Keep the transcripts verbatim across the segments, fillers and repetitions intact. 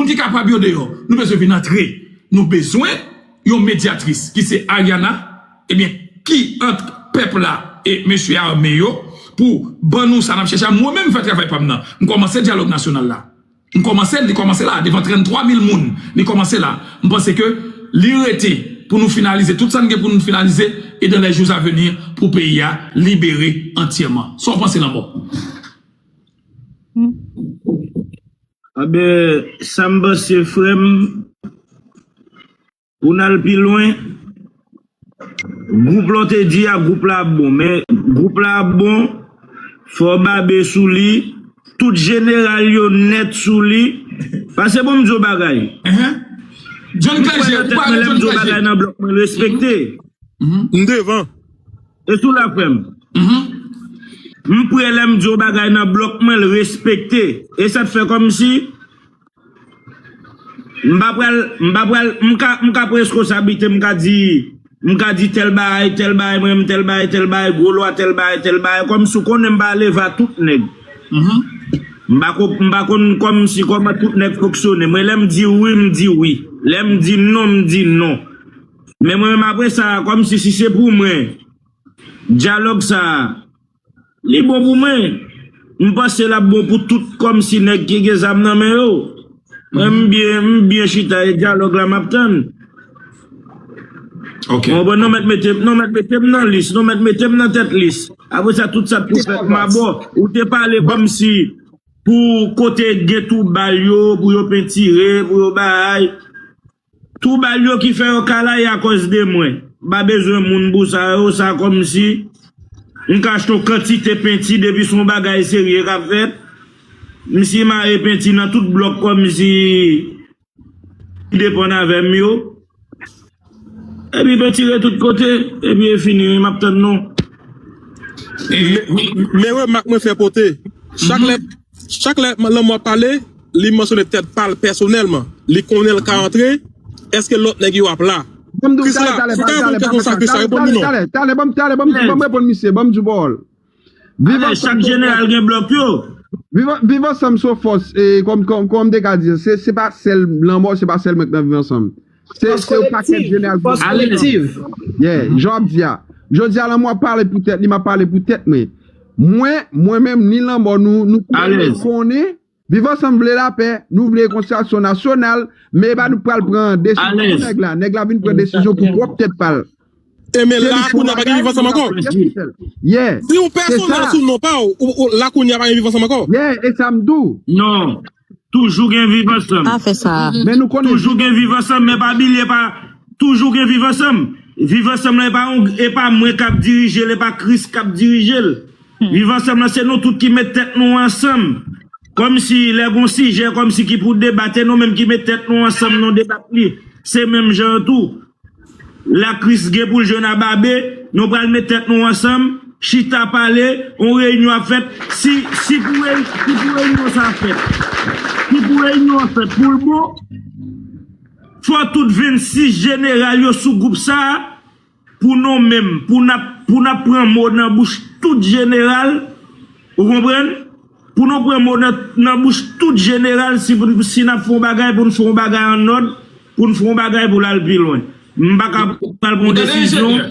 ki kapab yo deyò. Nou bezwen vin antre. Nou bezwen yon medyatris ki se Ariana, ebyen, ki ant pèp la e mesye ame yo pou ban nou sa n ap chèche a. Mwen menm, m fè travay pa m nan. M kòmanse dyalòg nasyonal la. M kòmanse, li kòmanse la, devan trannntwa mil moun. Li kòmanse la. M panse ke li rete pou nou finalize tout sa n gen pou nou finalize e dans les jours à venir pou peyi a libere antyèman. Sa w panse, Lanmò? Anben, sa m panse, frè m, pou n al pi lwen, gwoup la w te di a, gwoup la ap bon. Men gwoup la ap bon, fò Babe sou li, tout jeneral yo nèt sou li. Pase bon m di w bagay. John Clergé, ou pale John Clergé. Nan blòk mwen respekte. M devan. E sou la frè m. M prè lè m di w bagay nan blòk mwen l respekte. E sa t fè kòmsi m pa pral, m pa pral, m ka, m ka pran reskonsablite, m ka di, m ka di tèl bagay, tèl bagay, mwen menm tèl bagay, tèl bagay, gwo lwa, tèl bagay, tèl bagay, kòmsi w konnen m pa leve a tout nèg. M pa ko, m pa konn kòmsi kòman tout nèg fonksyone. Mwen lè m di wi, m di wi. Lè m di non, m di non. Men mwen menm apre sa, kòmsi si se pou mwen, dyalòg sa a, li bon pou mwen. M panse l ap bon pou tout kòmsi nèg ki gen zam nan men yo. Mwen m byen, m byen chita e dyalòg la m ap tann. Ok. Bon, bon, nou mèt mete, nou mèt mete m nan lis, nou mèt mete m nan tèt lis. Apre sa, tout sa t pou fèt m abò. Ou te pale kòmsi pou kote gen twou bal yo, pou yo pentire, pou yo bay. Twou bal yo ki fè yo kalaye akòz de mwen. M pa bezwen moun pou sa yo, sa kòmsi m ka achte yon kantite penti depi se yon bagay serye k ap fèt. M simaye penti nan tout blòk kòmsi ki depann avè m yo. Epi pentire tout kote, epi e fini, wi, m ap tann nou. Men remak mwen fè pote. Chak lè, chak lè Lanmò ap pale, li mansyone tèt pa l pèsonèlman. Li konnen l ka antre, èske lòt nèg yo ap la? Krisla, si w ta reponn kesyon sa, Krisla, reponn li non. Talè, talè, ban m, talè, ban m, ban m reponn misye, ban m di w pawòl. Viv Alè, chak jeneral gen blòk yo. Viv, viv ansanm se yon fòs, e kòm, kòm, kòm m te ka di, se, se pa sèl Lanmò, se pa sèl mwen k nan Viv Ansanm. Se, se yon pakèt jeneral ki. Fòs kolektiv. Yeah, jan w ap di a. Jodi a, Lanmò ap pale pou tèt li, m ap pale pou tèt mwen. Mwen, mwen menm, ni Lanmò, nou, nou konnen, Viv Ansanm vle lapè, nou vle rekonsilyasyon nasyonal, men e pa nou k pral pran desizyon pou nèg la. Nèg la vin pran desizyon pou pwòp tèt pa l. E men la kounye a pa gen Viv Ansanm ankò. Si w pèsonèl sou non pa w, la kounye a pa gen Viv Ansanm ankò. Yeah, e sa m di w. Non. Toujou gen Viv Ansanm. Pa fè sa. Men nou konnen. Toujou gen Viv Ansanm, men pa bliye pa toujou gen Viv Ansanm. Viv Ansanm lan e pa yon, e pa mwen k ap dirije l, e pa Kris k ap dirije l. Viv Ansanm lan se nou tout ki met tèt nou ansanm. Kòmsi lè gon sijè kòmsi ki pou debate, nou menm ki met tèt nou ansanm nou debat li. Se menm jan an tou. La Kris gen pou l jwenn a Babe, nou pral met tèt nou ansanm, chita pale, yon reyinyon ap fèt. Si, si pou reyinyon sa ap fèt, si pou reyinyon an fèt pou l bon, fò tout vennsis jeneral yo sou gwoup sa a, pou nou menm, pou n ap, pou n ap pran mo nan bouch tout jeneral, ou konprann? Pou nou pran mo nan, nan bouch tout jeneral, si, si n ap fè yon bagay, pou n fè yon bagay an nòd, pou n fè yon bagay pou l al pi lwen. M pa ka pral pran yon desizyon.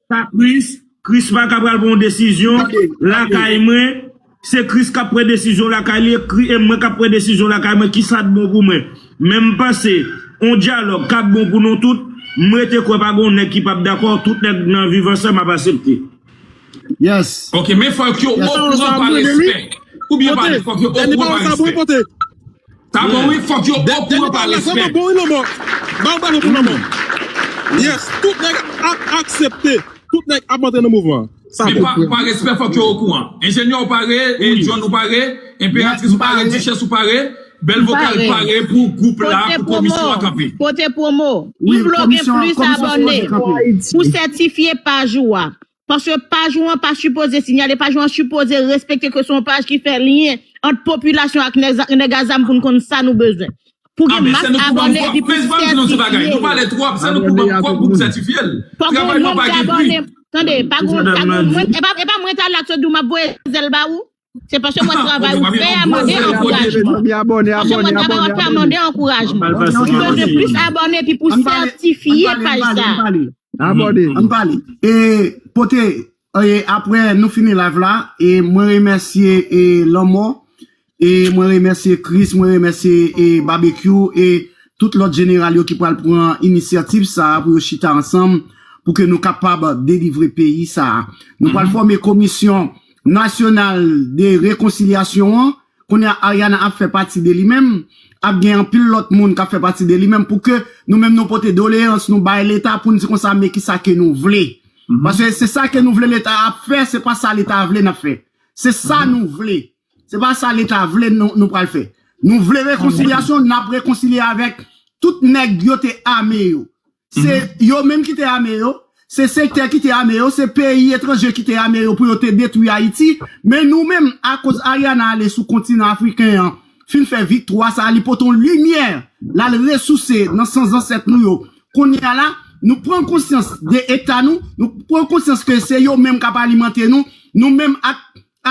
Sa Kris, Kris pa ka pral pran yon desizyon lakay mwen. Se Kris k ap pran desizyon lakay li, e mwen k ap pran desizyon lakay mwen, kisa k bon pou mwen. Men m panse, yon dyalòg k ap bon pou nou tout, m rete kwè pa gen yon nèg ki p ap dakò, tout nèg nan Viv Ansanm ap asepte. Yes. Ok, men fòk yo okouran pa respè. Ou byen pale, fòk yo okouran pa respè. Sa bon wi, fòk yo okouran pa respè. Bon wi, Lanmò. Ba w bravo pou Lanmò. Yes, tout nèg ap aksepte. Tout nèg ap antre nan mouvman an. Sa bon. Pa respè, fòk yo okouran. Enjenyè ou pare, e John ou pare, enperatris ou pare, dichès ou pare, bèl vokal pare pou gwoup la, pou komisyon an kanpe. Kote pwomo. Wi, pou vle gen plis abòne. Pou sètifye paj ou a. Paske paj ou an pa sipoze sinyale, paj ou an sipoze respekte ke se yon paj ki fè lyen ant popilasyon ak nèg a zam pou n konn sa nou bezwen. Pou gen mas abòne epi pou sètifye. Nou pale twòp, se nou pou ban kòb pou sètifye l. Fòk yon nonb abòne. Tande, pa gon, pa gon, mwen, e pa, e pa mwen ta la t sot di w m ap voye zèl ba ou. Se paske mwen travay ou fè a mande ankourajman. Paske mwen travay ou fè a mande ankourajman. Nou bezwen plis abòne epi pou sètifye paj sa. Abòne. Ann pale. E pote, e apre nou fini live la, e mwen remèsye e Lanmò, e mwen remèsye Chris, mwen remèsye e Babekyou, e tout lòt jeneral yo ki pral pran inisyativ sa a pou yo chita ansanm, pou ke nou kapab delivre peyi sa a. Nou pral fòme komisyon nasyonal de rekonsilyasyon an. Kounye a Ariana ap fè pati de li menm, ap gen anpil lòt moun k ap fè pati de li menm, pou ke nou menm nou pote doleyans nou bay leta pou n di konsa men kisa ke nou vle. Paske se sa ke nou vle leta ap fè, se pa sa leta vle n ap fè. Se sa nou vle. Se pa sa leta vle nou, nou pral fè. Nou vle rekonsilyasyon, n ap rekonsilye avèk tout nèg yo te ame yo. Se yo menm ki te ame yo, se sektè ki te ame yo, se peyi etranje ki te ame yo pou yo te detwi Ayiti. Men nou menm, akoz Ariana ale sou kontinan afriken an, fin fè viktwa sa a, li pote yon limyè, l al resouse nan san zansèt nou yo. Kounye a la, nou pran konsyans de eta nou, nou pran konsyans ke se yo menm k ap alimante nou, nou menm ak,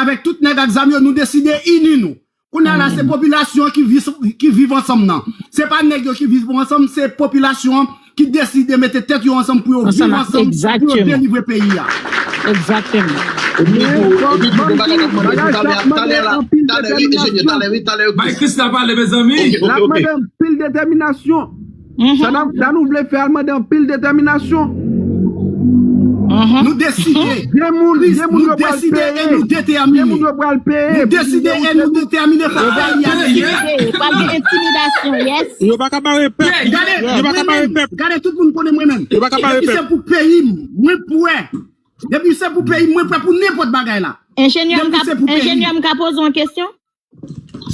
avèk tout nèg ak zam yo, nou deside ini nou. Kounye a la, se popilasyon ki viv, ki viv ansanm nan. Se pa nèg yo ki viv ansanm, se popilasyon an ki deside mete tèt yo ansanm pou yo viv ansanm, pou yo delivre peyi a. Egzakteman. Epi tou, epi tou, gon bagay n ap mande tou talè a, talè la, talè wi, enjenyè, talè wi, talè wi. Bay Chris la pale, mezanmi. L ap mande anpil detèminasyon. Sa n ap, sa nou vle fè a mande anpil detèminasyon. Nou deside. Gen moun, gen moun yo pral peye. Gen moun yo pral peye. Nou deside e nou detèmine pou peyi a. Pral gen entimidasyon, yes. Yo pa ka bare pèp. Yo pa ka bare pèp. Gade tout moun konnen mwen menm. Yo pa ka bare pèp. Depi se pou peyi m, mwen prè. Depi se pou peyi m, mwen prè pou nenpòt bagay la. Enjenyè m ka, enjenyè m ka poze yon kesyon?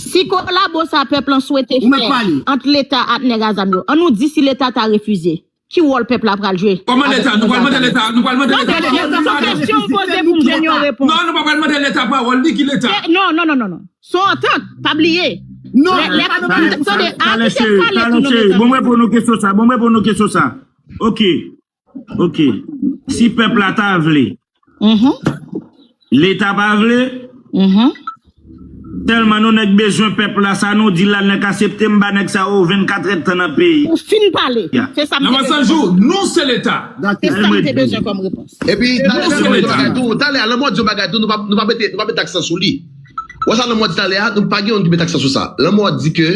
Si kolabo sa pèp lan swete fè ant leta ak nèg a zam yo, an nou di si leta ta refize, ki wòl pèp la pral jwe? Kòman leta? Nou pral mande leta, nou pral mande leta pawòl. Se kesyon m poze pou m jwenn yon repons. Non, nou pa pral mande leta pawòl, li ki leta? Non, non, non, non, non. Se yon antant, pa bliye. Non, tande, a, kite pale tou non. Bon, mwen reponn nou kesyon sa, bon, mwen reponn nou kesyon sa. Ok. Ok. Si pèp la ta vle, leta pa vle, tèlman nou nèg bezwen pèp la, sa nou di la nèg aksepte m ba nèg sa yo vennkatrè tan nan peyi. Ou fin pale. Se sa m te bezwen. Nan san jou, nou se leta. Se sa m te bezwen kòm repons. Epi talè a, talè a, Lanmò di yon bagay tou, nou pa, nou pa mete, nou pa mete aksan sou li. Wè sa Lanmò di talè a, nou pa gen yon ki mete aksan sou sa. Lanmò di ke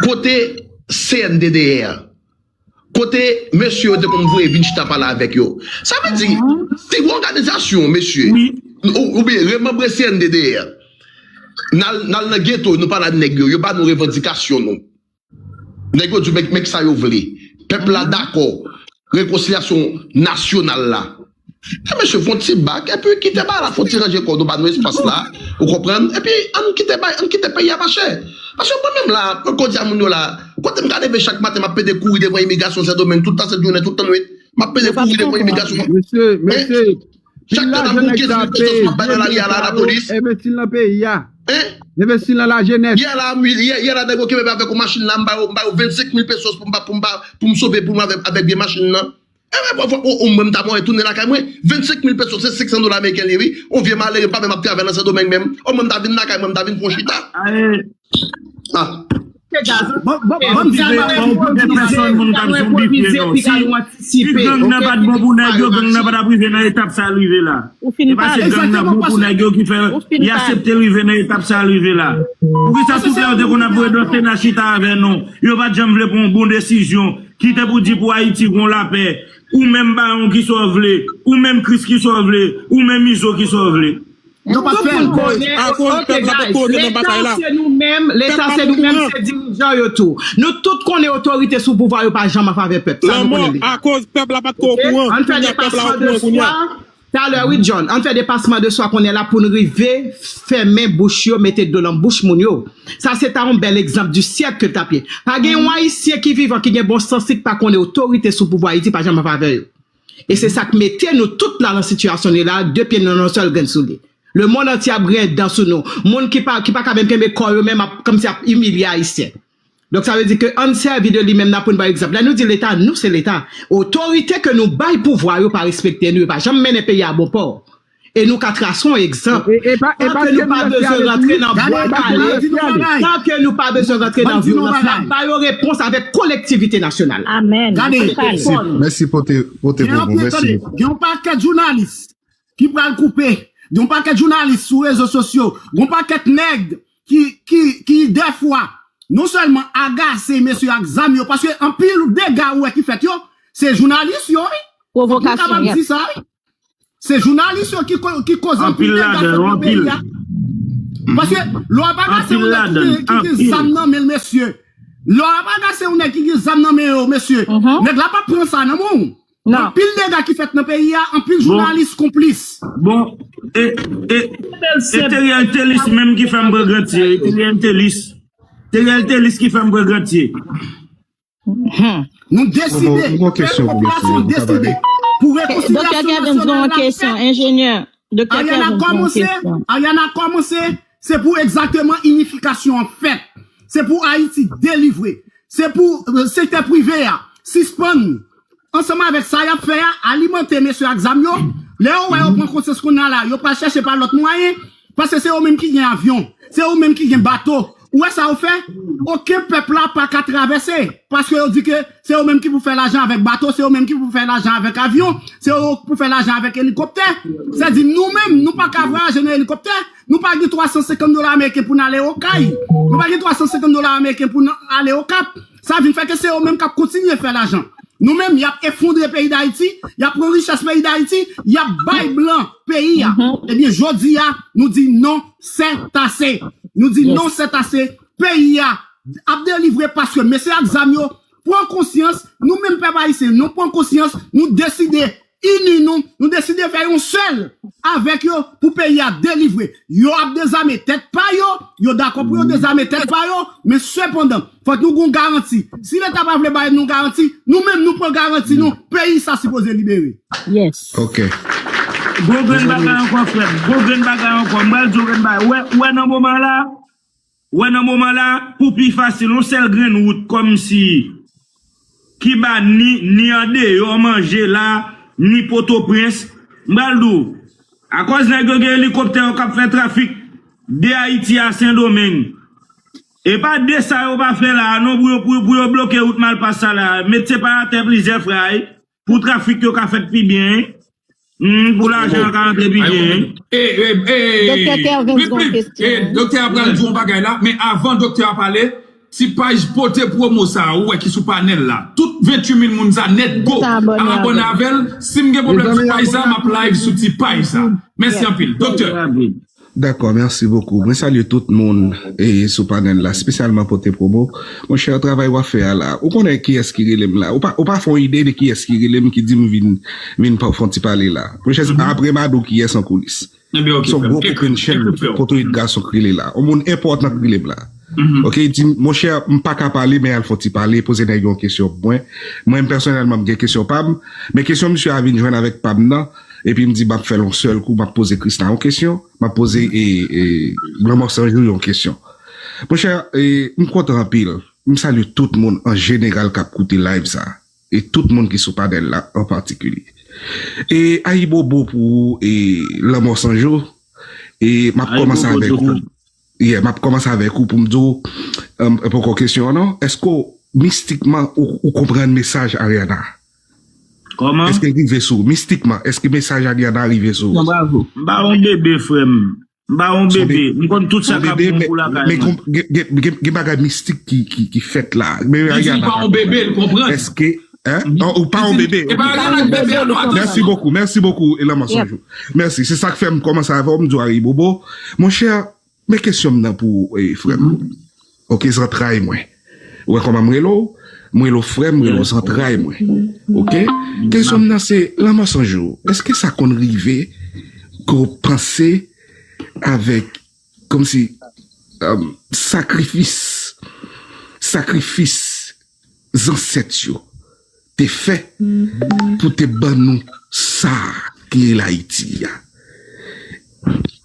kote C N D D R, kote mesye yo te konn voye vin chita pale avèk yo. Sa vle di, si yon òganizasyon, mesye, oubyen remanbre C N D D R, n al, n al nan geto, nou pale ak nèg yo, yo ba nou revandikasyon nou. Nèg yo di men, men sa yo vle. Pèp la dakò. Rekonsilyasyon nasyonal la. E mesye, fè yon ti bak, epi kite bagay la, fè yon ti ranje kò nou, ba nou espas la, ou konprann? Epi ann kite bay, ann kite peyi a mache. Paske mwen menm la, mwen ko di a moun yo la, kote m ka leve chak maten, m ap pede kouri devan imigrasyon Sendomeng, tout tan sent jounen, tout tan nwit, m ap pede kouri devan imigrasyon. Chak tan m ap pran kenz mil pesos, m ap bay nan lari a la, lapolis. Envesti nan peyi a. Envesti nan lajenès. Yè la, yè, yè la, nèg yo kenbe m avèk yon machin la, m ba yo, m ba yo vennsenk mil pesos pou m, pou m, pou m sove pou m avèk, avèk vye machin nan. Ebyen, ou mwen m ta mwen tounen lakay mwen. Vennsenk mil pesos, se senk san dola ameriken li ye, wi. Yon vye malere pa menm ap travay nan Sendomeng menm. Omwen m ta vin lakay mwen, m ta vin pran chita. Ah. Bon, bon, bon, pèsòn moun k ap zonbifye non. Si, si gang nan pa t bon pou nèg yo, gang nan pa t ap rive nan etap sa l rive la. E pa se gang nan bon pou nèg yo ki fè y aksepte rive nan etap sa l rive la. Poukisa tout lè yo te konn ap voye Dòsena chita avè nou, yo pa t janm vle pran yon bon desizyon ki te pou di pou Ayiti gon lapè? Ou menm Baron ki sa w vle, ou menm Chris ki sa w vle, ou menm Izo ki sa w vle. Yo pa fè l. Akoz pèp la potko okenn nan batay la. Se nou menm, leta se nou menm, se dirijan yo tou. Nou tout konnen otorite sou pouvwa yo pa janm an favè pèp. Sa nou konnen li. Akoz pèp la pa t ko okouran. Ann fè depasman de swa. Talè wi John, ann fè depasman de swa konnen la pou n rive fèmen bouch yo, mete dlo nan bouch moun yo. Sa se ta yon bèl egzanp di syèk ke l t ap ye. Pa gen yon Ayisyen ki vivan ki gen bon sans li k pa konnen otorite sou pouvwa Ayiti pa janm an favè yo. E se sa k mete nou tout la nan sitiyasyon nou ye la, de pye nou nan yon sèl grenn soulye. Lemonn antye ap griyen dan sou nou. Moun ki pa, ki pa ka menm kenbe kò yo menm ap, kòmsi ap imilye Ayisyen. Donk sa vle di ke ann sèvi de li menm nan pou n bay egzanp. Lè nou di leta, nou se leta. Otorite ke nou bay pouvwa yo pa respekte nou, yo pa janm mennen peyi a bon pò. E nou ka trase yon egzanp. Tanke nou pa bezwen rantre nan bwa kale, tanke nou pa bezwen rantre nan vyolans, n ap ba yo repons avèk kolektivite nasyonal. Amèn. Mèsi pote pote pou mwen. Mèsi. Gen yon pakèt jounalis ki pral koupe. Gen yon pakèt jounalis sou rezo sosyo. Gen yon pakèt nèg ki ki ki dèfwa non sèlman agase mesye ak zam yo, paske anpil dega ou wè ki fèt yo, se jounalis yo wi. Fòk nou kapab di sa wi. Se jounalis yo ki koz anpil dega fèt nan peyi a. Paske lè w ap agase yon nèg ki gen zam nan men l mesye, lè w ap agase yon nèg ki gen zam nan men yo mesye, nèg la p ap pran sa nan men w. Anpil dega ki fèt nan peyi a, anpil jounalis konplis. Bon, e e e Teriel Telis menm ki fè m pran grantye, Teriel Telis. Teriel Telis ki fè m pran grantye. Nou deside, pèp popilasyon deside pou rekonsilyasyon nasyonal la fèt. Ariana kòmanse, Ariana kòmanse, se pou egzakteman inifikasyon an fèt. Se pou Ayiti delivre. Se pou sektè prive a sispann ansanm avèk sa y ap fè a, alimante mesye ak zam yo. Lè yo wè yo pran konsyans kounye a la, yo pral chèche pa lòt mwayen, paske se yo menm ki gen avyon, se yo menm ki gen bato. Ou wè sa yo fè? Okenn pèp la pa ka travèse, paske yo di ke se yo menm ki pou fè lajan avèk bato, se yo menm ki pou fè lajan avèk avyon, se yo pou fè lajan avèk elikoptè. Sèdi nou menm, nou pa ka vwayaje nan elikoptè, nou pa gen twa san senkant dola ameriken pou n ale Okay, nou pa gen twa san senkant dola ameriken pou n ale Okap. Sa vin fè ke se yo menm k ap kontinye fè lajan. Nou menm, y ap efondre peyi Dayiti, y ap pran richès peyi Dayiti, y ap bay blan peyi a. Ebyen, jodi a, nou di non, c'est assez. Nou di non, c'est assez. Peyi a ap delivre paske mesye ak zam yo pran konsyans, nou menm pèp ayisyen, nou pran konsyans, nou deside ini nou, nou deside fè yon sèl avèk yo pou peyi a delivre. Yo ap dezame tèt pa yo, yo dakò pou yo dezame tèt pa yo, men sepandan, fòk nou gen yon garanti. Si Leta pa vle bay nou garanti, nou menm nou pran garanti nou, peyi sa sipoze libere. Yes. Ok. Gwo grenn bagay ankò frè m, gwo grenn bagay ankò. M pral di w grenn bagay. Ou wè, ou wè nan moman la, Ou wè nan moman la, pou pi fasil, yon sèl grenn wout kòmsi ki ba ni ni andeyò manje la, ni Potoprens. M pral di w, akòz nèg yo gen elikoptè yo k ap fè trafik de Ayiti a Sendomeng. E pa de sa yo pa fè la a non, pou yo, pou, pou yo bloke wout Malpas sa la a. Met separatè plizyè fray pou trafik yo ka fèt pi byen. Pou lajan an ka rantre pi byen. Doktè Kervens gen yon kesyon. Doktè a pral di yon bagay la, men avan doktè a pale, ti paj Pote Pwomo sa a ou wè ki sou panèl la, tout venntuit mil moun sa net go al abòne avè l. Si m gen pwoblèm sou paj sa, m ap live sou ti paj sa. Mèsi anpil. Doktè. Dakò, mèsi bokou. Mwen salye tout moun e sou panèl la, espesyalman Pote Pwomo. Monchè, travay w ap fè a la, ou konnen kiyès ki rele m la. Ou pa, ou pa fè yon ide de kiyès ki rele m ki di m vin, vin fè yon ti pale la. Monchè, apre m a di w kiyès an koulis. Se yon gwo kokennchenn, Potorit Gason k rele la. Yon moun enpòtan k rele m la. Ok, li di m, monchè, m pa ka pale, men al fè yon ti pale, poze nèg yo yon kesyon pou mwen. Mwen menm pèsonèlman, m gen kesyon pa m, men kesyon misye a vin jwenn avèk pa m nan, epi m di m ap fè l yon sèl kou, m ap poze Krisna yon kesyon, m ap poze e, e, Lanmò San Jou yon kesyon. Monchè, e, m kontan anpil. M salye tout moun an jeneral k ap koute live sa. E tout moun ki sou panèl la an patikilye. E ayibobo pou ou, e Lanmò San Jou. E m ap kòmanse avèk ou. Yeah, m ap kòmanse avèk ou pou m di w, um, poko kesyon an non. Èske w mistikman ou, ou konprann mesaj Ariana? Kòman? Èske l rive sou ou? Mistikman, èske mesaj Ariana rive sou ou? M pa yon bebe, frè m. M pa yon bebe. M konn tout sa k ap bon pou lakay mwen. Men gen, gen, gen, gen bagay mistik ki, ki, ki fèt la. Men Ariana pa yon bebe, l konprann. Èske, hein? Ou pa yon bebe. Mèsi bokou, mèsi bokou, Lanmò San Jou. Mèsi. Se sa k fè m kòmanse avè w, m di w ayibobo. Monchè, men kesyon m nan pou ou, e, frè m. Ok, zantray mwen. Ou wè kòman m rele w? M rele w frè m, m rele w zantray mwen. Ok? Kesyon m nan se, Lanmò San Jou, èske sa konn rive ke w panse avèk, kòmsi, um, sakrifis, sakrifis zansèt yo te fè pou te ban nou sa ki rele Ayiti a.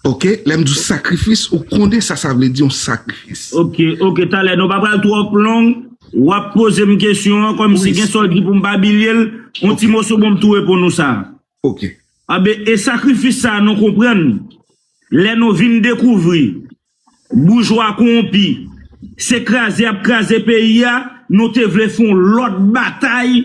Ok, lè m di w sakrifis, ou konnen sa sa vle di yon sakrifis. Ok, ok, talè, nou pa pral twòp long, w ap poze m kesyon an, kòmsi gen sa w di pou m pa bliye l, yon ti moso bon m tou reponn ou sa. Ok. Anben, e sakrifis sa a nou konprann, lè nou vin dekouvri boujwa kowonpi, se kraze y ap kraze peyi a, nou te vle fè yon lòt batay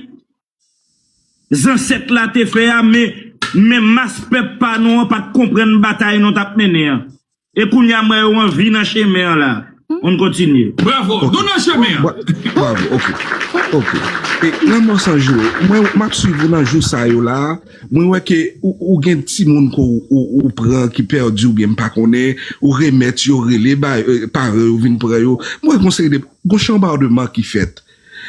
zansèt la te fè a, men, men mas pèp pa nou an pa t konprann batay nou t ap mennen an. E kounye a, m wè yo anvi nan chemen an la. On kontinye. Bravo, nou nan chemen an. Bra- Bravo, ok. Ok. E nan mò san jou, mwen, m ap swiv ou nan jou sa yo la. Mwen wè ke ou, ou gen timoun ke ou, ou, ou pran ki pèdi oubyen m pa konnen, ou remèt yo, rele ba, euh, paran yo vin pran yo. Mwen wè gon seri de, gon chanbadman ki fèt.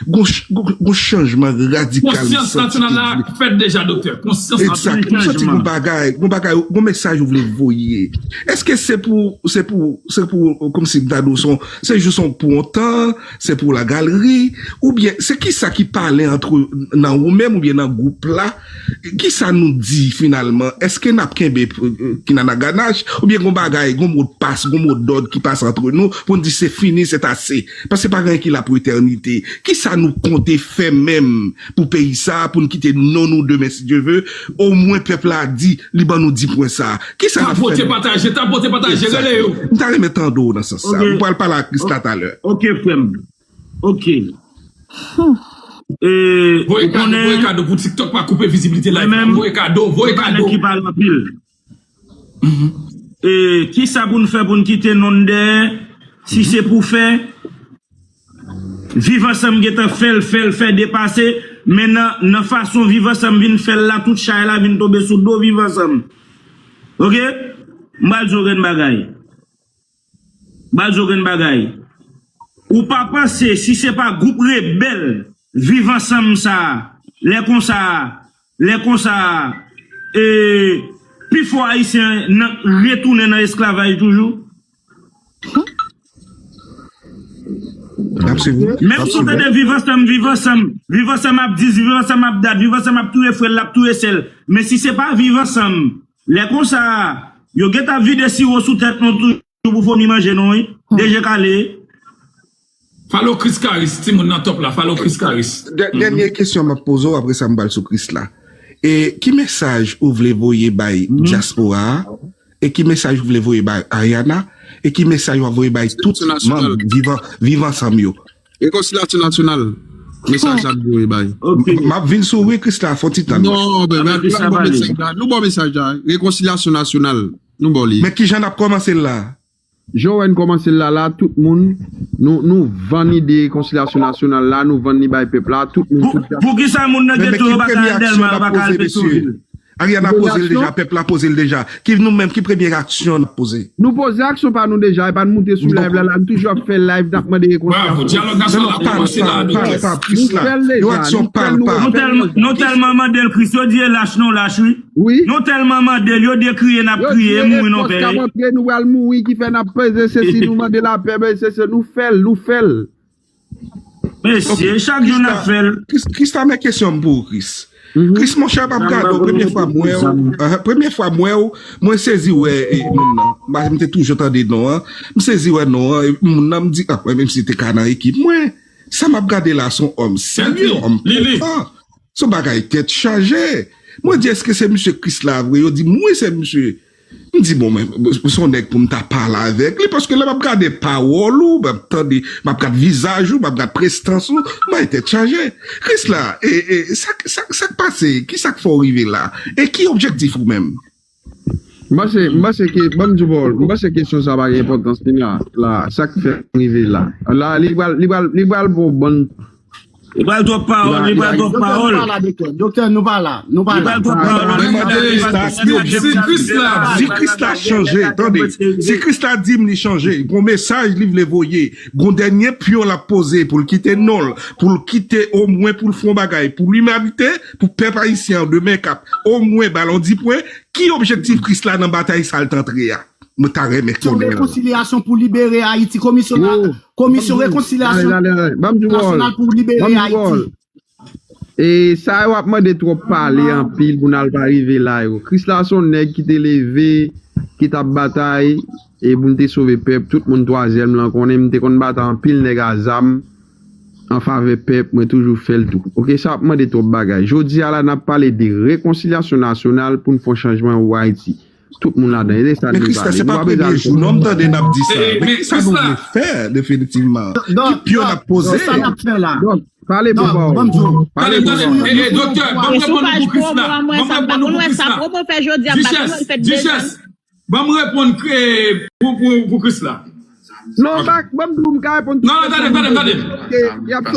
Gon, ch- gon, gon chanjman radikal. Konsyans nasyonal la fèt deja, doktè. Konsyans nasyonal. Exact. M santi gon bagay, gon bagay, gon mesaj ou vle voye. Èske se pou, se pou, se pou, kòmsi m ta di w, se yon, se jis yon pou yon tan, se pou la galeri, oubyen se kisa ki pale antre nan ou menm oubyen nan gwoup la? Kisa nou di finalman? Èske n ap kenbe, euh, kinanaganach? Oubyen gon bagay, gon modpas, gon modòd ki pase antre nou pou n di se fini, se ase? Paske pa gen anyen ki la pou etènite. Kisa nou konte fè menm pou peyi sa a, pou n kite non nou demen, si Dye ve? Omwen pèp la di, li ban nou di pwen sa a. Kisa n ap fè? Tapote, pataje, tapote, pataje, rele yo. M ta renmen tande w nan sans sa. Ok. M pral pale ak Krisla talè. Ok, frè m. Ok. E, voye kado, voye kado pou TikTok pa koupe vizibilite live la. Voye kado, voye kado. Ki pale anpil. E, kisa pou n fè pou n kite non n dèyè? Si se pou fè, Viv Ansanm gentan fè l, fè l, fè depase, men nan, nan fason Viv Ansanm vin fè l la, tout chay la vin tonbe sou do Viv Ansanm. Ok? M pral di w yon grenn bagay. M pral di w grenn bagay. Ou pa panse si se pa gwoup rebèl Viv Ansanm sa a, lè konsa, lè konsa, e, pifò Ayisyen nan, retounen nan esklavaj toujou? Menm si w tande Viv Ansanm, Viv Ansanm, Viv Ansanm ap dis, Viv Ansanm ap dat, Viv Ansanm ap touye frè l, l ap touye sè l. Men si se pa Viv Ansanm, lè konsa, yo gentan vide siwo sou tèt nou toujou pou fomi manje nou, wi. De je kale. Follow Chris Caris, timoun nan top la, follow Chris Caris. Dè- Dènye kesyon m ap poze w, apre sa m pral sou Chris la. E ki mesaj ou vle voye bay dyaspora a? E ki mesaj ou vle voye bay Ariana? E ki mesaj w ap voye bay tout manm Viv An- Viv Ansanm yo? Rekonsilyasyon nasyonal. Mesaj la dwe bay. Ok. M ap vin sou wi, Krisla, fon ti tann. Non, ben, nou ba mesaj la. Nou ba mesaj la. Rekonsilyasyon nasyonal. Nou ba li. Men kijan n ap kòmanse l la? Jan w wè n kòmanse l la, la, tout moun, nou, nou vann ide rekonsilyasyon nasyonal la, nou vann li bay pèp la, tout moun, tout. Poukisa moun nan geto yo pa ka al Dèlma, yo pa ka al Petyonvil? Ariana poze l deja, pèp la poze l deja. Ki nou menm, ki premye aksyon n ap poze? Nou poze aksyon pa nou deja, epa n moute sou live la, la, n toujou ap fè live, n ap mande rekonsilyasyon. Bravo, dyalòg nasyonal ap kòmanse la, doktè. Nou fè l deja, nou fè l, nou fè l. Nou tèlman mande l, Chris, yo di e lach, nou lach, wi. Nou tèlman mande l, yo di e kriye, n ap kriye, e mouri, nou peye. Yo di e repons k ap antre, nou pral mouri, ki fè n ap peze, se si nou mande lapè, ben, se, se nou fè l, nou fè l. Mesye, chak jou n ap fè l. Chris, Chris, la men kesyon m pou ou, Chris. Chris, monchè, m ap gade w, premye fwa m wè w, premye fwa m wè w, mwen sezi wè, e, moun nan. M te toujou tande non an. M sezi wè non an, e, moun nan, m di, ah, mwen, menm si te ka nan ekip mwen, sa m ap gade la, se yon òm serye, òm kontan. Se yon bagay tèt chaje. Mwen di, èske se misye Chris la vre? Yo di m, wi, se misye. M di, bon, men, se yon nèg pou m ta pale avèk li, paske lè m ap gade pawòl ou, m ap tande, m ap gade vizaj ou, m ap gade prestans ou, m bay tèt chaje. Chris la, e, e, sa, sa, sa k pase? Kisa k fè w rive la? E ki objektif ou menm? M panse, m panse ke, ban m di w, m panse kesyon sa pa gen enpòtans li la, la, sa k fè m rive la. La, li pral, li pral, li pral bon, bon, Li pral twòp pawòl, li pral twòp pawòl. Doktè, nou pa la, doktè. Doktè, nou pa la, nou pa la. Li pral twòp pawòl. Mwen mande, si, si Chris la, si Chris la chanje, tande, si Chris la di m li chanje, gon mesaj li vle voye, gon dènye pyon l ap poze pou l kite non l, pou l kite omwen pou l fè yon bagay pou limanite, pou pèp ayisyen an demen k ap omwen ba l yon di pwen, ki objektif Chris la nan batay sa l t antre a? Mwen ta renmen konnen. Rekonsilyasyon pou libere Ayiti, komisyon, komisyon rekonsilyasyon nasyonal pou libere Ayiti. E sa yo ap mande twòp pale anpil pou n al pa rive la yo. Chris la se yon nèg ki te leve, ki t ap batay, e pou n te sove pèp, tout moun twazyèm lan konnen m te konn batay anpil nèg a zam. an favè pèp, mwen toujou fè l tou. Oke, sa ap mande twòp bagay. Jodi a la, n ap pale de rekonsilyasyon nasyonal pou n fè yon chanjman ou Ayiti. Tout moun ladan, e de sa n vle pale. Men Christa, se pa premye jou non m tande n ap di sa. Men kisa nou vle fè definitivman? Ki pyon n ap poze? Sa n ap fè la? Pale pou pawòl. Pale pou pawòl. Doktè, ban m reponn pou Christa. Ban m reponn pou Christa. Dichès, Dichès, ban m reponn pou Chrisla. Non, ban m di w, m ka reponn. Non, non, tande, tande, tande.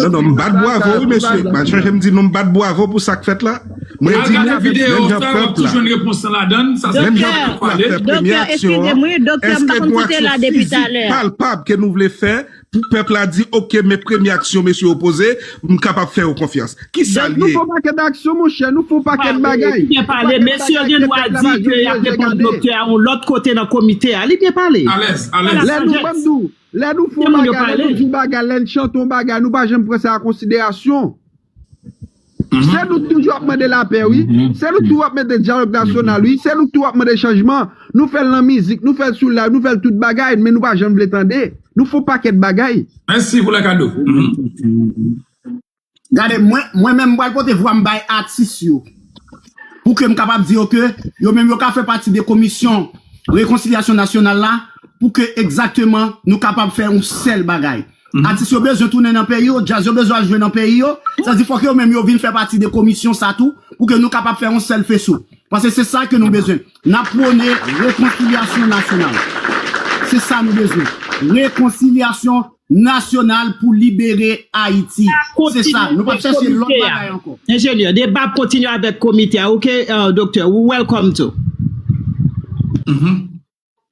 Non, non, m bat bwavo, wi, mesye. M pa chanje, m di nou, m bat bwavo pou sa k fèt la. Mwen di nou, menm jan pèp la, menm jan pèp la fè premye aksyon an, èske nou aksyon fizik, palpab ke nou vle fè, pou pèp la di, oke, men premye aksyon mesye yo poze, m kapab fè yo konfyans. Kisa l ye? Nou fè yon pakèt aksyon, monchè, nou fè yon pakèt bagay. Li byen pale, mesye yo gen dwa di ke y ap reponn doktè a yon lòt kote nan komite a. Li byen pale. Alèz, alèz. Lè nou, ban m di w, lè nou fè yon bagay, lè nou di yon bagay, lè n chante yon bagay, nou pa janm pran sa an konsiderasyon. Se nou toujou ap mande lapè, wi. Se nou toujou ap mande dyalòg nasyonal, wi. Se nou toujou ap mande chanjman. Nou fè l nan mizik, nou fè l sou live, nou fè l tout bagay, men nou pa janm vle tande. Nou fè yon pakèt bagay. Mèsi pou lè kado. Gade, mwen, mwen menm, m pral pote vwa m bay atis yo. Pou ke m kapab di yo ke yo menm yo ka fè pati de komisyon rekonsilyasyon nasyonal la, pou ke egzakteman nou kapab fè yon sèl bagay. Atis yo bezwen tounen nan peyi yo, djaz yo bezwen al jwe nan peyi yo. Sa di fòk yo menm yo vin fè pati de komisyon sa tou, pou ke nou kapab fè yon sèl feso. Paske se sa ke nou bezwen. N ap pwone rekonsilyasyon nasyonal. Se sa nou bezwen. Rekonsilyasyon nasyonal pou libere Ayiti. Se sa. Nou p ap chèche lòt bagay ankò. Enjenyè, deba ap kontinye avèk komite a. Oke, doktè, ou welcome to.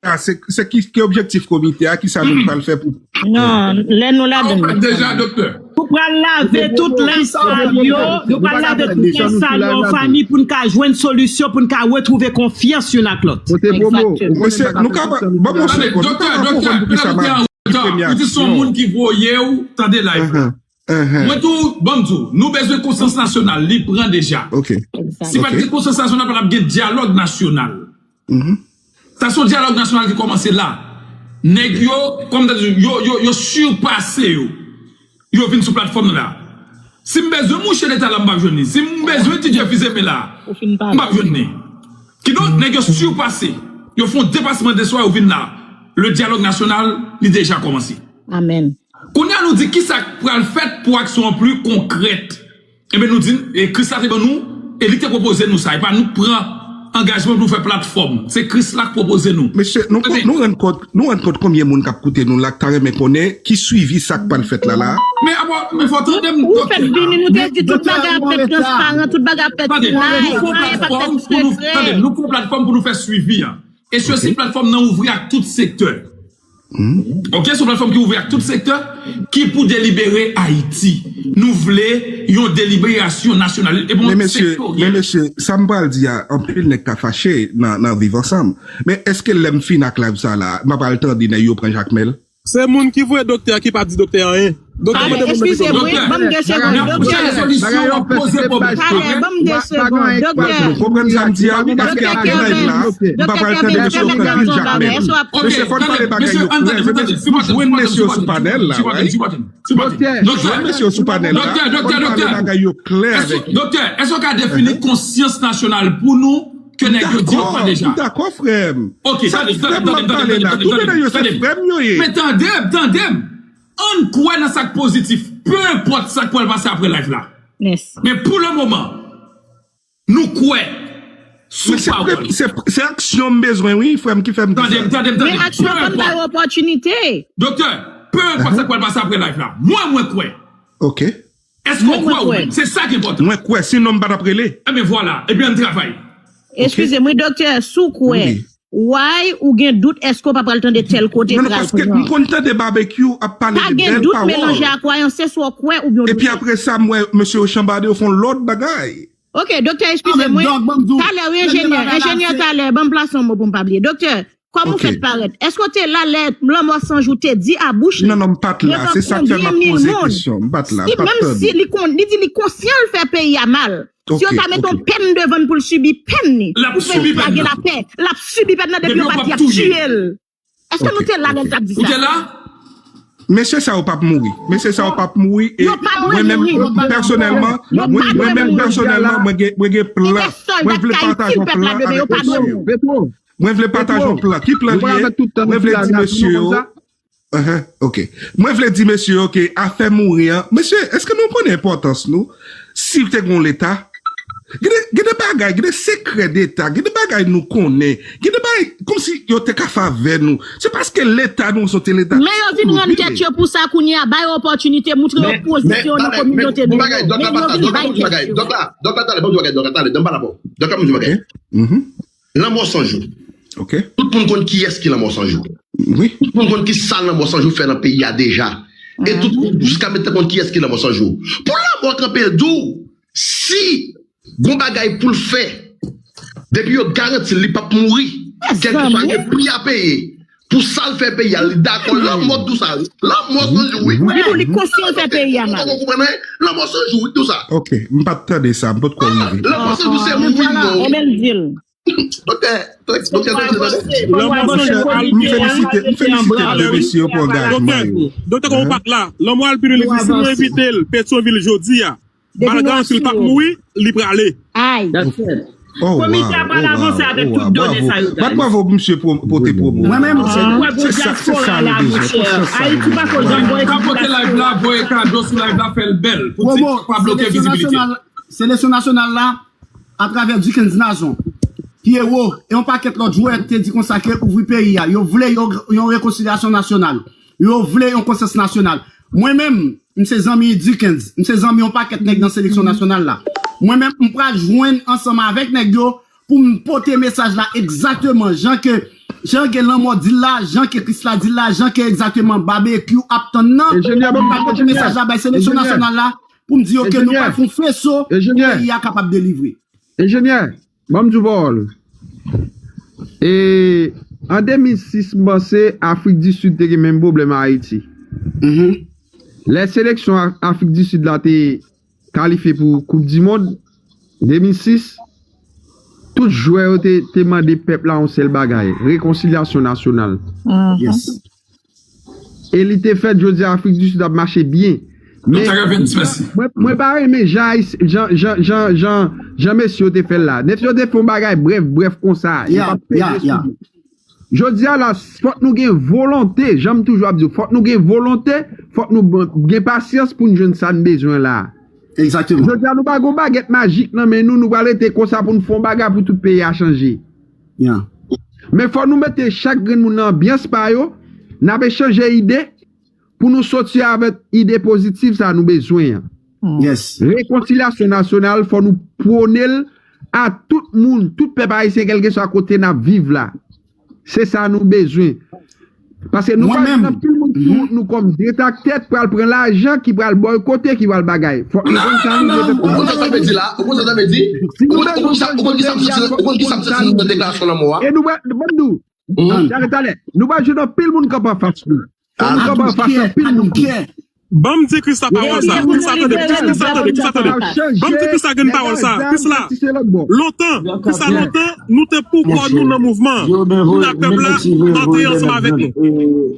Ah, se, se ki, ki objektif komite a, ki sa nou pral fè pou... Non, lè nou ladan. Deja, doktè. Nou pral lave tout lenj sal yo, nou pral lave tout lenj sal yo an fanmi pou n ka jwenn solisyon, pou n ka retwouve konfyans youn ak lòt. Pote bobo. Mesye, nou ka, ban m yon segonn. Doktè, doktè, ou di se yon moun ki voye w tande live la. Mwen tou, ban m di w, nou bezwen konsyans nasyonal, li pran deja. Si pa t gen konsyans nasyonal, pa t ap gen dyalòg nasyonal. Sa se yon dyalòg nasyonal ki kòmanse la. Nèg yo, kòm ta di, yo, yo, yo sipase yo. Yo vin sou platfòm nan la. Si m bezwen mouche Leta la, m p ap jwenn li. Si m bezwen Didier Fils-Aimé la, m p ap jwenn li. Kidonk, nèg yo sipase. Yo fè yon depasman de swa, yo vin la. Le dyalòg nasyonal, li deja kòmanse. Amèn. Kounye a, nou di kisa k pral fèt pou aksyon an pli konkrèt. Ebyen, nou di, e Kris la te ban nou, e li te pwopoze nou sa, e pa nou k pran angajman pou nou fè platfòm. Se Kris la k pwopoze nou. Mesye, nou, nou rann kont, nou rann kont konbyen moun k ap koute nou la, k ta renmen konnen ki swivi sa k pral fèt la, la? Men, men fò tande m, doktè. Ou fèk vini, nou te di tout bagay ap fèt transparan, tout bagay ap fèt sou live, anyen p ap fèt sekrè. Tande, nou fè yon platfòm pou nou fè swivi a. E se osi platfòm nan ouvri ak tout sektè. Ok, se yon platfòm ki ouvri ak tout sektè, ki pou delibere Ayiti. Nou vle yon deliberasyon nasyonal. E bon, men mesye, men mesye, sa m pral di a, anpil nèg ka fache nan, nan Viv Ansanm. Men èske lè m fin ak live sa la, m ap al tande nèg yo pran Jakmèl? Se moun ki voye doktè a ki pa di doktè anyen. Doktè mande moun nan kesyon. Doktè, n ap chèche solisyon, w ap poze pwoblèm. Talè, ban m de segonn, doktè. Nou konprann sa m di a, wi, paske apre live la, m pa pral tande mesye yo pran pil Jakmèl. Mesye yo pale bagay yo klè. Nou jwenn mesye yo sou panèl la, wi. Nou jwenn mesye yo sou panèl la. Doktè, doktè, doktè. Doktè, èske w ka defini konsyans nasyonal pou nou? Ke nèg yo di yo pran deja. M dakò, frè m. Ok, tande, tande, tande, tande, tande, tande, tande, tande. Men tande m, tande m. Ann kwè nan sa k pozitif. Pe enpòt sa k pral pase apre live la. Men pou le moman, nou kwè sou pawòl. Se, se aksyon m bezwen, wi, frè m, ki fè m di sa. Tande m, tande m, tande m. Men aksyon pa bay opòtinite. Doktè, pe enpòt sa k pral pase apre live la. Mwen, mwen kwè. Ok. Èske w kwè ou menm? Se sa ki enpòtan. Mwen kwè, sinon m pa t ap rele. Ebyen vwala, epi ann travay. Eskize m wi, doktè, si w kwè, why ou gen dout èske w pa pral tande tèl kote? Non, non, paske m konn tande Babekyou ap pale de bèl pawòl. Pa gen dout melanje a kwayans, se swa w kwè oubyen w doute. Epi apre sa, m wè mesye yo chanbade, yo fè yon lòt bagay. Ok, doktè, eskize mwen. Talè, wi, enjenyè, enjenyè, talè, ban m plase yon mo pou m pa bliye. Doktè, kòman w fè parèt? Èske w te la lè Lanmò San Jou te di a bouch li? Non, non, m pa t la. Se sa k fè m ap poze kesyon. M pa t la. M pa t tande. Menm si li kon-, li di li konsyan l fè peyi a mal. Si yo ta mete yon pèn devan l pou l sibi pèn li, pou peyi a gen lapè, l ap sibi pèn nan depi yo pa t di y ap tiye l. Èske nou te la lè l t ap di sa? Ou te la? Mesye sa yo p ap mouri. Mesye sa yo p ap mouri. E mwen menm pèsonèlman, mwen menm pèsonèlman, mwen gen, mwen gen plan. Mwen vle pataje yon plan avèk mesye yo. Mwen vle pataje yon plan. Ki plan li ye? Mwen vle di mesye yo. Ok. Mwen vle di mesye yo ke afè mouri an. Mesye, èske nou konnen enpòtans nou? Si te gen yon leta, gen de, gen de bagay, gen de sekrè deta, gen de bagay nou konnen, gen de bagay kòmsi yo te ka fè avè nou. Se paske leta nou se te leta. Men yo vin rann tèt yo pou sa kounye a, bay yo opòtinite, moutre yo pozisyon nan kominote nou yo. Men yo vin bay tèt yo. Dòk la, dòk la, talè, ban m di bagay, dòk la, talè, ban m pale avè w. Dòk la, ban m di bagay. Lanmò san jou. Ok. Tout moun konn kiyès ki Lanmò san jou. Wi. Tout moun konn ki sa Lanmò san jou fè nan peyi a deja. E tout moun jiska mentnan konn kiyès ki Lanmò san jou. Pou Lanmò kanpe di w, si gon bagay pou l fè, depi yo garanti l, li p ap mouri, kèlkeswa gen pri a peye, pou sa l fè peyi a, li dakò, Lanmò di w sa, wi. Lanmò san jou, wi. Li di w li konsyan l fè peyi a mal. Ou konprann, wi? Lanmò san jou, wi, di w sa. Ok, m pa t tande sa, m potko rive. Lanmò san jou, se wi, non. Ebyen, l di l. Doktè, doktè, doktè, doktè, doktè. Lanmò san jou, m felisite, m felisite de mesye yo pou angajman yo. Doktè, doktè, kòman w pa t la? Lanmò al pi lwen, li di, si nou envite l Petyonvil jodi a, m al garanti l p ap mouri, li prale. Ay. Komite a pral avanse avèk tout done sa yo, guys. Bat bravo pou misye pote pwopo. Mwen menm, se sa, se sa nou bezwen. Konsyans sa nou bezwen. Ayiti pa ko janm voye ti pote live la, voye kado sou live la, fè l bèl. Pou ti pa bloke vizibilite. Seleksyon nasyonal la, atravè Dickens Nazon, Pierrot, e yon pakèt lòt jwè te di konsa ke ouvri peyi a, yo vle yon, yon rekonsilyasyon nasyonal, yo vle yon konsyans nasyonal. Mwen menm, m se zanmi Dickens, m se zanmi yon pakèt nèg nan seleksyon nasyonal la. Mwen menm, m pral jwenn ansanm avèk nèg yo pou m pote mesaj la egzakteman jan ke, jan ke Lanmò di l la, jan ke Krisla di l la, jan ke egzakteman Babekyou ap tann nan. Enjenyè, ban m, m pral pote mesaj la bay seleksyon nasyonal la, pou m di yo ke nou pral fè yon feso pou peyi a kapab delivre. Enjenyè, ban m di w pawòl. E, an de mil sis, m panse Afrik di Sid te gen menm pwoblèm Ayiti. Lè seleksyon A-, Afrik di Sid la te kalifye pou Koup di Mond de mil sis, tout jwè yo te, te mande pèp la yon sèl bagay, rekonsilyasyon nasyonal. Yes. E li te fèt, jodi a Afrik di Sid ap mache byen. Men, mwen, mwen pa renmen jan, jan, jan, jan, jan, jan mesye yo te fè l la. Mesye yo te fè yon bagay brèf, brèf konsa. Yo pa t peze sou li. Jodi a la, fòk nou gen volonte, jan m toujou ap di w, fòk nou gen volonte, fòk nou gen pasyans pou n jwenn sa n bezwen la. Egzakteman. Jodi a, nou pa gen yon bagèt majik nan men nou, nou pral rete konsa pou n fè yon bagay pou tout peyi a chanje. Men fò nou mete chak grenn moun nan anbyans pa yo, n ap echanje ide pou nou soti avèk ide pozitif sa nou bezwen an. Rekonsilyasyon nasyonal, fò nou pwone l a tout moun, tout pèp ayisyen, kèlkeswa kote n ap viv la. Se sa nou bezwen. Paske nou pral jwenn anpil moun sou wout nou kòm detraktè pral pran lajan ki pral bòykote, ki pral bagay. Fòk nou konn sa nou vle. Ou konn sa sa vle di la? Ou konn sa sa vle di? Ou konn, ou konn sa, ou konn ki sa m santi, ou konn ki sa m santi nan deklarasyon lanmò a? E nou pral, ban m di w, talè, talè, nou pral jwenn anpil moun kanpe anfas nou. Fò nou kanpe anfas anpil moun tou. Ban m di Krisla pawòl sa. Krisla tande, Krisla tande, Krisla tande. Ban m di Krisla grenn pawòl sa. Krisla, lontan, Krisla lontan, nou te pou kò nou nan mouvman an. Pou ta pèp la antre ansanm avèk nou.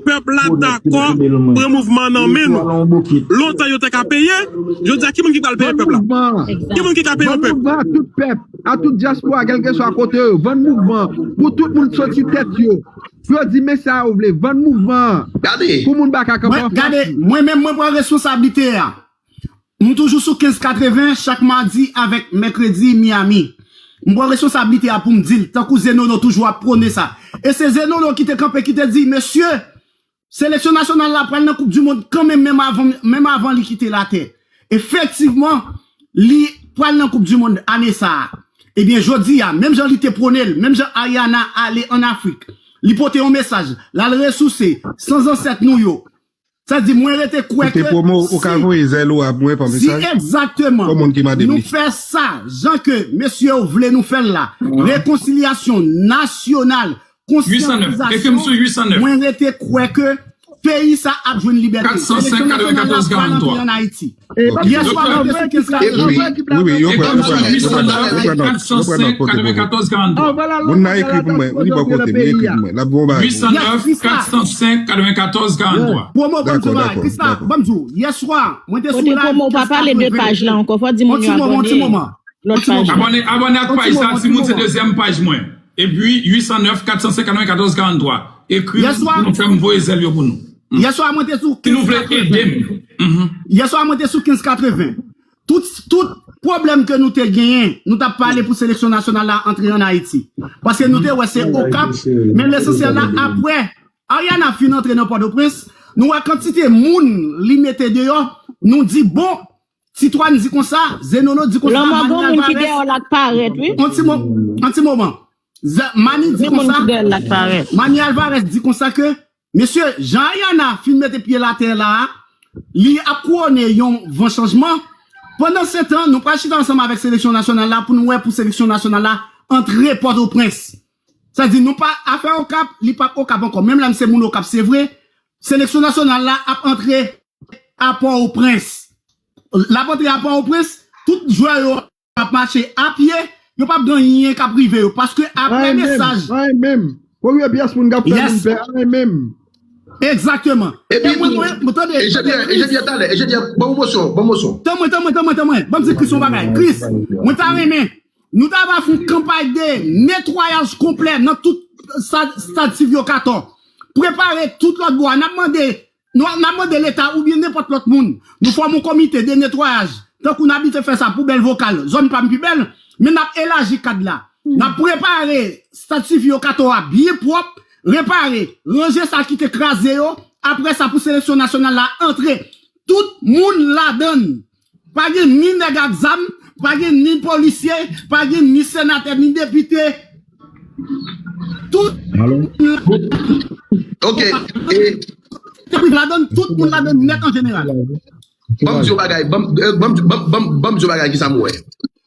Pèp la dakò pran mouvman an nan men nou. Lontan yo te ka peye, jodi a ki moun ki pral peye pèp la? Ki moun ki ka peye yon pèp? Vann mouvman a tout pèp, a tout dyaspora, kèlkeswa kote yo, vann mouvman pou tout moun soti tèt yo. Pou yo di men sa yo vle, vann mouvman an. Pou moun pa ka kanpe anfas li. Gade, mwen menm mwen pran responsablite a. M toujou sou kenz katreven chak madi avèk mèkredi Miami. M pran responsablite a pou m di l, tankou Zenono toujou ap pwone sa. E se Zenono ki te kanpe, ki te di, mesye, seleksyon nasyonal la pral nan Koup di Mond kanmenm, menm avan, menm avan li kite latè. Efektivman, li pral nan Koup di Mond ane sa a. Ebyen, jodi a, menm jan li te pwone l, menm jan Ariana ale ann Afrik, li pote yon mesaj, l al resouse san zansèt nou yo. Sa di, mwen rete kwè ke si, si egzakteman nou fè sa, jan ke mesye yo vle nou fè l la, rekonsilyasyon nasyonal, konsyantizasyon, mwen rete kwè ke peyi sa ap jwenn libète. Seleksyon nasyonal la pral antre ann Ayiti. Yèswa mwen te sou kenz katreven. Wi, wi, yo pran nòt, yo pran nòt, yo pran nòt, yo pran nòt, pote pote. Moun nan ekri pou mwen, li bò kote m, li ekri pou mwen. L ap voye yon bagay pou mwen. Huit cent neuf, quatre cent cinq, quatre-vingt-quatorze, quarante-trois. Pwomo, ban m di w bagay. Krisla, ban m di w, yèswa, mwen te sou live kenz katreven. Pote pwomo, pa pale de paj la ankò, fò di moun yo abòne. Yon ti moman, yon ti moman. Lòt paj la. Abòne, abòne ak paj sa, timoun, se dezyèm paj mwen. Epi, huit cent neuf, quatre cent cinq, quatre-vingt-quatorze, quarante-trois. Ekri m pou nou fè m voye zèl yo pou nou. Yèswa, mwen te sou kenz katreven. Si nou vle ede m. Yèswa, mwen te sou kenz katreven. Tout, tout pwoblèm ke nou te genyen, nou t ap pale pou seleksyon nasyonal la antre ann Ayiti. Paske nou te wè se Okap, men lesansyèl la, apre Ariana fin antre nan Pòtoprens, nou wè kantite moun li mete deyò, nou di, bon, Titwàn di konsa, Zenolo di konsa, Lanmò, Manny Alvarez. Yon ti mo-, yon ti moman. Mani di konsa, Manny Alvarez di konsa ke, mesye, jan Ariana fin mete pye l atè la a, li ap kouwone yon van chanjman. Pandan se tan, nou pral chita ansanm avèk seleksyon nasyonal la pou nou wè pou seleksyon nasyonal la antre Pòtoprens. Sa di nou pa afè Okap, li p ap Okap ankò. Menm lè m se moun Okap, se vre, seleksyon nasyonal la ap antre a Pòtoprens. L ap antre a Pòtoprens, tout jwè yo ap mache a pye, yo p ap gen anyen k ap rive yo. Paske apre mesaj. Anyen menm. Premye pyès moun k ap fè moun pè, anyen menm. Egzakteman. Epi tou, enjenyè, enjenyè talè, enjenyè, bon mosyon, bon mosyon. Tann mwen, tann mwen, tann mwen, tann mwen. Ban m di Chris yon bagay. Chris, mwen ta renmen nou ta va fè yon kanpay de netwayaj konplè nan tout stad, stad Silvio Cator. Prepare tout lòt bò a. N ap mande, nou, n ap mande Leta oubyen nenpòt lòt moun. Nou fòme yon komite de netwayaj. Tankou n abitye fè sa pou Bèl Vokal. Zòn pa m pi bèl, men n ap elaji kad la. N ap prepare stad Silvio Cator a byen pwòp, repare, ranje sa ki te kraze yo. Apre sa, pou seleksyon nasyonal la antre, tout moun ladann. Pa gen ni nèg ak zam, pa gen ni polisye, pa gen ni senatè, ni depite. Tout moun ladann, tout moun ladann nèt an jeneral. Ban m di yon bagay, ban m, eh, ban m, ban m, ban m, ban m di yon bagay ki sa m wè.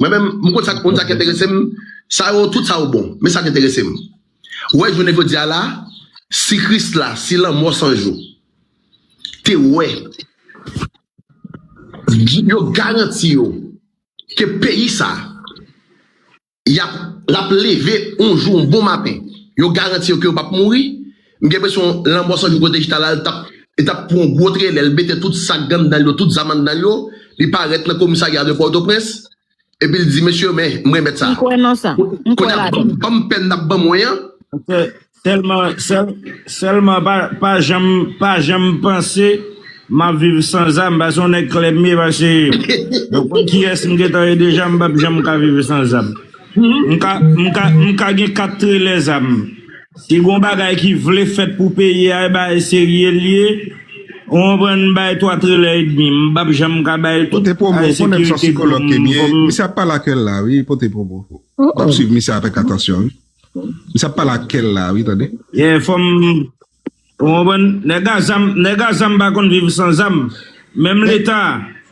Mwen menm, m konn sa, konn sa k enterese m, sa yo, tout sa yo bon, men sa k enterese m. Ou wè, jounen jodi a la, si Krisla, si Lanmò San Jou, te wè, yo garanti yo ke peyi sa, y ap, l ap leve yon jou, yon bon maten. Yo garanti yo ke yo p ap mouri. M gen enpresyon Lanmò San Jou kote chita la, l t ap, li t ap pran yon gwo trelè, l mete tout sak gang nan l yo, tout zam nan l yo, li parèt nan komisarya de Pòtoprens, epi l di, mesye, men, m renmèt sa. M kwè nan sa. M kwè ladan. Kounye a, ban m, ban m pèn n ap ban mwen an. Sèlman, sèl-, sèlman pa, pa janm, pa janm panse m ap viv san zam, paske yon nèg klè m ye, paske yo konn kiyès m gentan ye deja, m p ap janm ka viv san zam. M ka, m ka, m ka gen kat trelè zam. Si gon bagay ki vle fèt pou peyi a, e bagay serye l ye, ou konprann, m bay twa trelè edmi, m p ap janm ka bay tout. Pote pwomo, ou konnen m se yon sikològ ke m ye. Misye ap pale ak kè l la, wi, pote pwomo. M ap swiv misye avèk atansyon, wi. Misye ap pale ak kè l la, wi, tande. Yeah, fò m, ou konprann? Nèg a zam, nèg a zam pa konn viv san zam. Menm Leta,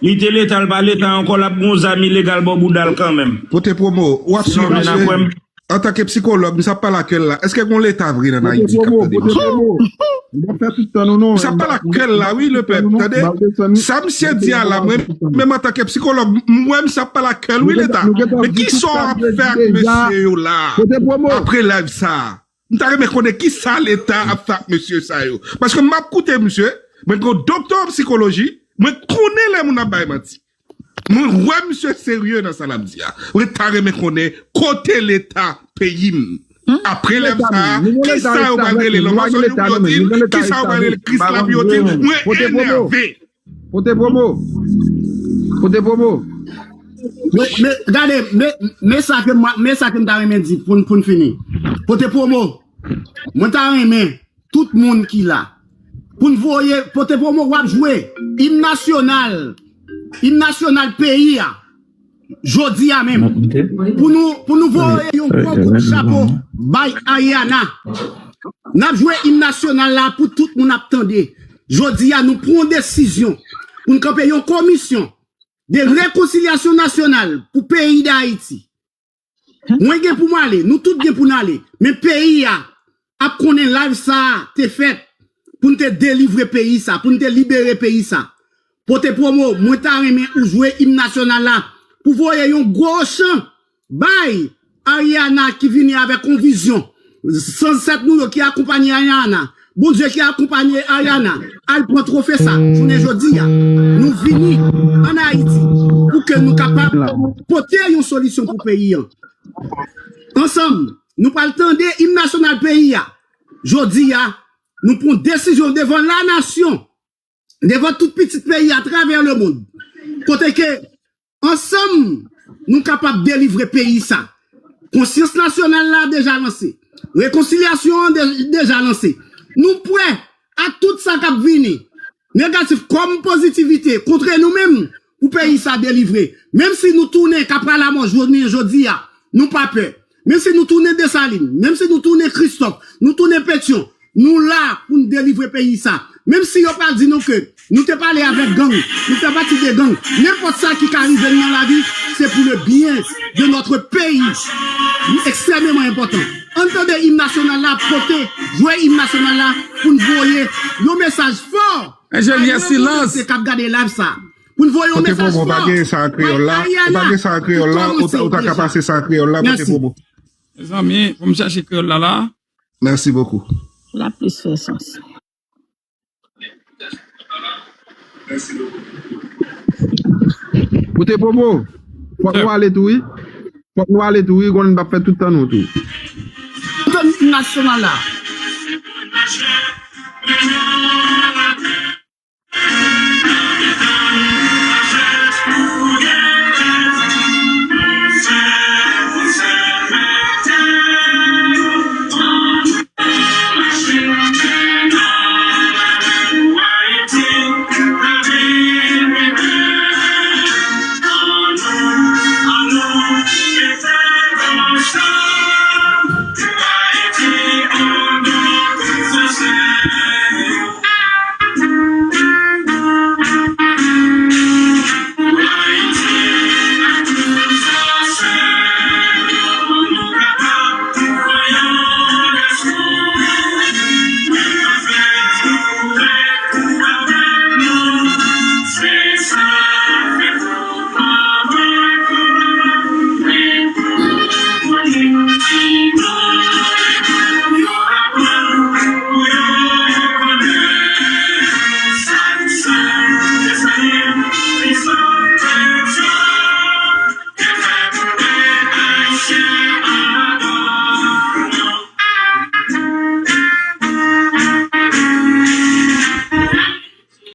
li te Leta, l pa Leta ankò, l ap gon zam ilegal bò bouda l kanmenm. Pote pwomo, w ap swiv misye. Antanke psikològ, misye ap pale ak kè l la. Èske gon Leta vre nan Ayiti k ap tande misye? M ap fè tout tan nou non. Sa pa lakèl la, wi, lepèp, tande. Sa misye di a la, mwen menm antanke psikològ, m wè misye ap pale ak kè l, wi, Leta. Men kisa w ap fè ak mesye yo la? Apre live sa, m ta renmen konnen kisa Leta ap fè ak mesye sa yo. Paske m ap koute misye, mwen gon doktè an psikoloji, mwen konnen lè moun ap bay manti. Mwen wè misye serye nan sa l ap di a. Mwen ta renmen konnen kote Leta peyi m. Apre live sa a, kisa yo pral rele Lanmò San Jou pou yo di l? Kisa yo pral rele Krisla pou yo di l? Mwen enève. Pote pwomo. Pote pwomo. Men, men, gade, men, men sa ke mwen, men sa ke m ta renmen di pou n, pou n fini. Pote pwomo. Mwen ta renmen tout moun ki la. Pou n voye, pote pwomo, w ap jwe im nasyonal, im nasyonal peyi a, jodi a menm. Pou nou, pou nou voye yon gwo kout chapo bay Ariana. N ap jwe im nasyonal la pou tout moun ap tande. Jodi a, nou pran yon desizyon pou n kanpe yon komisyon de rekonsilyasyon nasyonal pou peyi Dayiti. Mwen gen pou m ale, nou tout gen pou n ale. Men peyi a ap konnen live sa a te fèt. pou n te delivre peyi sa, pou n te libere peyi sa. Pote Pwomo, mwen ta renmen ou jwe im nasyonal la pou voye yon gwo chan bay Ariana ki vini avèk yon vizyon. Zansèt nou yo ki akonpanye Ariana, Bondye ki akonpanye Ariana, al pran twofe sa. Jounen jodi a, nou vini ann Ayiti pou ke nou kapab pote yon solisyon pou peyi an. Ansanm, nou pral tande im nasyonal peyi a. Jodi a, nou pran desizyon devan la nasyon, devan tout pitit peyi atravè lemonn, kote ke ansanm nou kapab delivre peyi sa. Konsyans nasyonal la deja lanse. Rekonsilyasyon an de- deja lanse. Nou prè a tout sa k ap vini, negatif kòm pozitivite, kontre nou menm pou peyi sa delivre. Menm si nou tounen Kapralamò jounen jodi a, nou pa pè. Menm si nou tounen Desalin, menm si nou tounen Kristòf, nou tounen Petyon, nou la pou n delivre peyi sa. Menm si yo pa di nou ke nou te pale avèk gang, nou fè pati de gang, nenpòt sa ki ka rive n nan lavi, se pou le byen de notre peyi. Li ekstrèmeman enpòtan. Ann tande im nasyonal la, pote, jwe im nasyonal la pou n voye yon mesaj fò. Enjenyè Silans. K ap gade live sa. Pou n voye yon mesaj fò. Pote Pwomo, pa gen sa an kreyòl la. Ou pa gen sa an kreyòl la, ou ta ka pase sa an kreyòl la, pote Pwomo. Mezanmi, pou m chache kreyòl la la. Merci beaucoup. La plis fè sans. Pote Pwomo, fòk nou ale tou wi. Fòk nou ale tou wi, konnen n p ap fè tout tan nou tou. Tout nasyonal la.